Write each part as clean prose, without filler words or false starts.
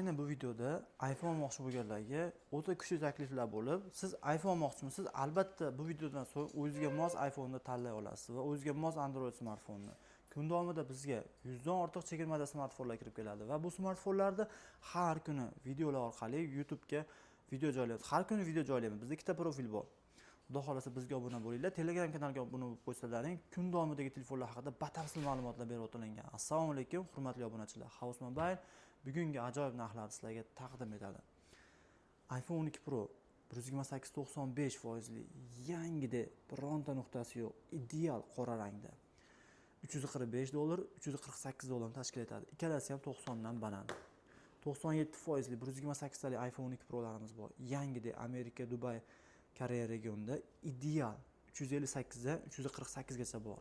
Ayni bu videoda iPhone olmoqchi bo'lganlarga o'ta kuchli takliflar bo'lib, siz iPhone olmoqchimisiz? Albatta bu videodan so'ng o'zingizga mos iPhone'ni tanlay olasiz va o'zingizga mos Android smartfonni. Kun davomida bizga 100 dan ortiq chegirmada smartfonlar kirib keladi va bu smartfonlarni har kuni videolar orqali YouTube'ga video joylaymiz. Har kuni video joylaymiz. Bizda ikkita profil bor. Xudo xohlasa bizga obuna bo'linglar. Telegram kanaliga obuna bo'lib qo'ysalaring, kun davomidagi telefonlar haqida batafsil ma'lumotlar berib o'tilingan. Assalomu alaykum, hurmatli obunachilar. House Mobile bugungi ajoyib narxlarni sizlarga taqdim etadi. iPhone 12 Pro 128.95 foizli, yangida, bironta nuqtasi yo'q, ideal qora rangda. 345 dollar, 348 dollarni tashkil etadi. Ikkalasi ham 90 dan baland. 97 foizli 128 talik iPhone 12 Pro'larimiz bor. Yangida, Amerika, Dubay, Koreya regionida ideal 358 dan 348 gacha bor.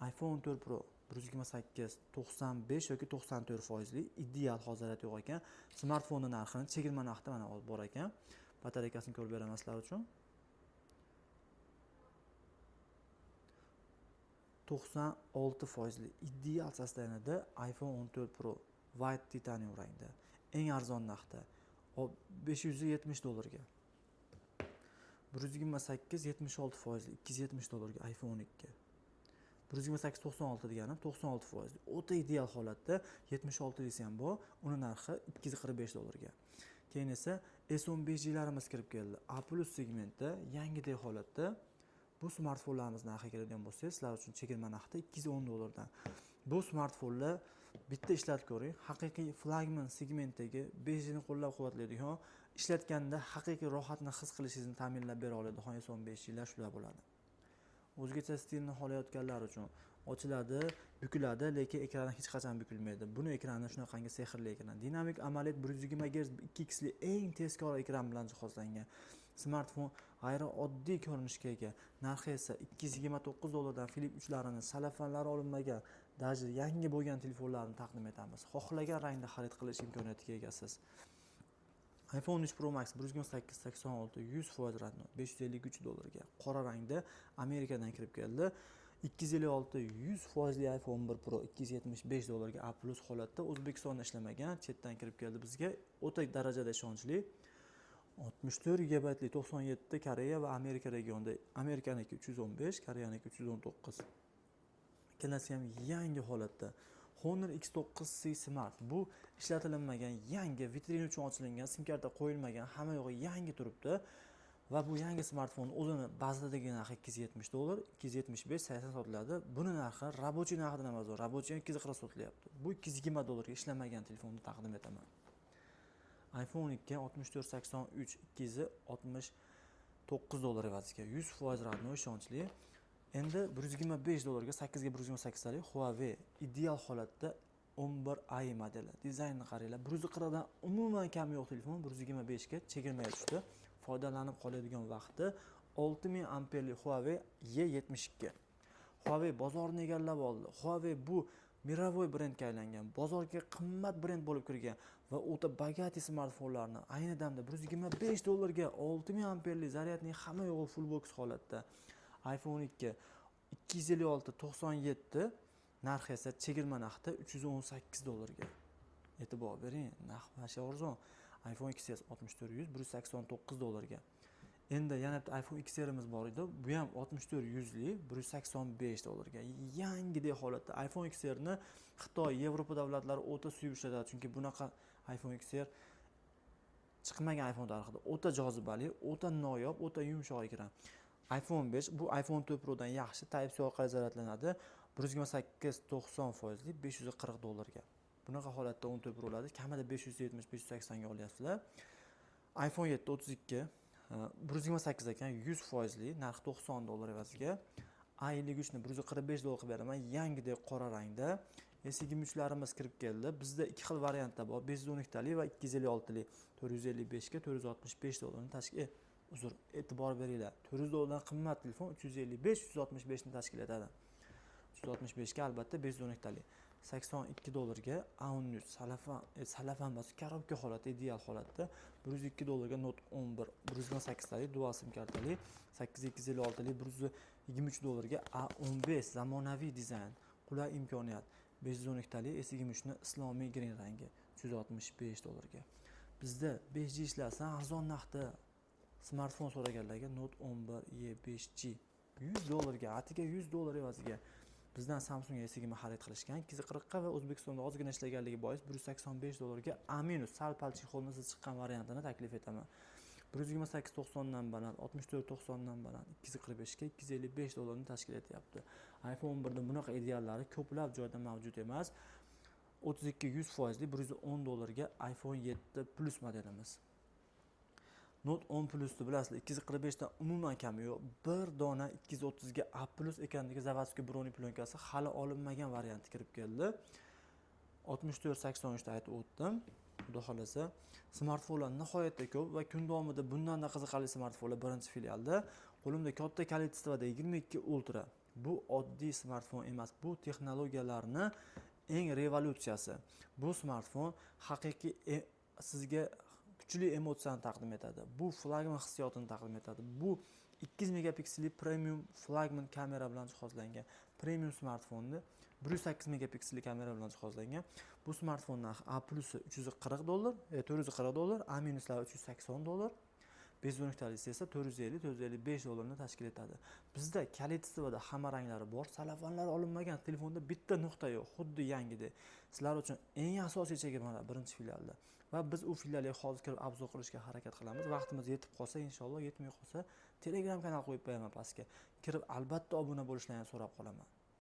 iPhone 14 Pro 128 95 yoki 94 foizli, ideal, hozir yo'q ekan. Smartfonni narxini chegirma narxda mana olib bor ekan. Batareykasini ko'rib beraman sizlar uchun. 96 foizli ideal состояние da iPhone 14 Pro White Titanium rangda. Eng arzon narxda 570 dollarga. 128 76 foizli 270 dollarga iPhone 12. 128 96 deganim 96 foizli. O'ta ideal holatda 76 desa ham bor, uni narxi 245 dollarga. Keyin esa S15Glarimiz kirib keldi. A+ segmentda yangidek holatda bu smartfonlarimiz narxi keladigan bo'lsa, sizlar uchun chegirma narxda 210 dollardan. Bu smartfonlar bitta ishlatib ko'ring, haqiqiy flagman segmentdagi 5G ni qo'llab-quvvatlaydigan, ishlatganda haqiqiy rohatni his qilishingizni ta'minlab bera oladigan S15Glar shular bo'ladi. O'zgacha stilni xohlayotganlar uchun ochiladi, bukiladi, lekin ekrani hech qachon bukilmaydi. Buni ekrani shunaqangi sehrli ekran. Dinamik AMOLED 120 Hz 2x li eng tezkor ekran bilan jihozlangan. Smartfon g'ayrioddiy ko'rinishga ega. Narxi esa 229 dollardan Flip 3larini, salafanlari olinmagan, даже yangi bo'lgan telefonlarni taqdim etamiz. Xohlagan rangda xarid qilish imkoniyatiga egasiz. iPhone 3 Pro Max 128 86 100% родной 553 dollarga qora rangda Amerikadan kirib keldi. 256 100 foizli iPhone 11 Pro 275 dollarga A+ holatda, O'zbekistonda ishlamagan, chetdan kirib keldi bizga. O'ta darajada ishonchli. 64 gigabaytli 97 Koreya va Amerika regionida. Amerikaniki 315, Koreyaniki 319. Ikkalasi ham yangi holatda. Honor X9C Smart, bu ishlatilmagan, yangi, vitrina uchun ochilingan, sim karta qo'yilmagan, hamma yog'i yangi turibdi. Va bu yangi smartfon o'zini bazadagi narxi 270 dollar, 275 80 sotiladi. Buni narxi рабочий narxidan ham arzon. Рабочий 240 sotilyapti. Bu 220 dollarga ishlamagan telefonni taqdim etaman. iPhone 2 64 83 269 dollar evaziga 100% родной, ishonchli. Endi 125 dollarga 8 ga 128 talik Huawei ideal holatda 11i modeli. Dizaynini qaranglar. 140 dan umuman kam yo'q telefon 125 ga chegirmaga tushdi. Foydalanib qoladigan vaqti 6000 amperli Huawei Y72. Huawei bozorni egallab oldi. Huawei bu мировой brendga aylangan, bozorga qimmat brend bo'lib kirgan va o'ta богатый smartfonlarni ayni damda 125 dollarga 6000 amperli zaryadning hamma yo'g'i full box holatda. iPhone 2 256 97, narxi esa chegirma narxda 318 dollarga. E'tibor bering, narx вообще arzon. iPhone XS 64 100 189 dollarga. Endi yana bitta iPhone XR'imiz bor edi. Bu ham 64 100 li 185 dollarga. Yangidek holatda iPhone XRni Xitoy, Yevropa davlatlari o'ta suyib ishlatadi, chunki bunaqa iPhone XR chiqmagan iPhone tarixida. O'ta jozibali, o'ta noyob, o'ta yumshoq ekran. iPhone 5, bu iPhone 4 Pro'dan yaxshi, Type-C orqali zaryadlanadi. 128 90 foizli 540 dollarga. Bunaqa holatda 14 Pro'larda kamida 570 580 ga olyapsizlar. iPhone 7 32 128 ekan, 100 foizli, narxi 90 dollar evaziga. A53 ni 145 dollar qilib beraman, yangidek qora rangda. S23larimiz kirib keldi. Bizda ikki xil variantda bor: 512 tali va 256 li. 455 ga 465 dollarni tashkil, uzr, e'tibor beringlar. 400 dollardan qimmat telefon 355 365 ni tashkil etadi. 365 ga albatta 512 tali. 82 dollarga A13 salafan, salafan emas, коробка holatda, ideal holatda. 102 dollarga Note 11 128 talik, dual sim kartali, 8256 lik 123 dollarga A15, zamonaviy dizayn, qulay imkoniyat. 512 talik S23 ni islomiy green rangi. 3 365 dollarga. Bizda 5G ishlasin, arzon narxda smartfon so'raganlarga Note 11 E 5G 100 dollarga, atiga 100 dollar evaziga. Bizdan Samsung S20 xarid qilishgan 240 ga va O'zbekistonda ozgina ishlaganligi bois 185 dollarga A minus, sal pal чехол nisiz chiqqan variantini taklif etaman. 128,90 dan baland, 64,90 dan baland, 245 ga 255 dollarni tashkil etyapti. iPhone 11 da bunaqa ideallari ko'plab joyda mavjud emas. 32 100 foizli 110 dollarga iPhone 7 Plus modelimiz. Note 10 Plusni bilasizlar, 245 dan umuman kami yo'q. Bir dona 230 ga A plus ekanligi заводской бронеплёнка si hali olinmagan varianti kirib keldi. 64,83 ta aytib o'tdim. Xudo xohlasa, smartfonlar nihoyatda ko'p va kun davomida bundanda qiziqarli smartfonlar birinchi filialda. Qo'limda katta количество da 22 Ultra. Bu oddiy smartfon emas, bu texnologiyalarni eng revolyutsiyasi. Bu smartfon haqiqiy sizga kuchli emotsiyani taqdim etadi. Bu flagman hissiyotini taqdim etadi. Bu 200 megapikselli premium flagman kamera bilan jihozlangan premium smartfonni, 108 megapikselli kamera bilan jihozlangan. Bu smartfon narxi A plusi 340 dollar, 440 dollar, A minuslari 380 dollar. 512 talisi esa 450, 455 dollarni tashkil etadi. Bizda количество da hamma ranglari bor, salafanlar olinmagan, telefonda bitta nuqta yo'q, xuddi yangidek. Sizlar uchun eng asosiy chegirmalar birinchi filialda. Va biz u filialga hozir kirib обзор qilishga harakat qilamiz. Vaqtimiz yetib qolsa, inshaalloh, yetmay qolsa, Telegram kanal qo'yib qo'yaman pastga. Kirib albatta obuna bo'lishlarini so'rab qolaman.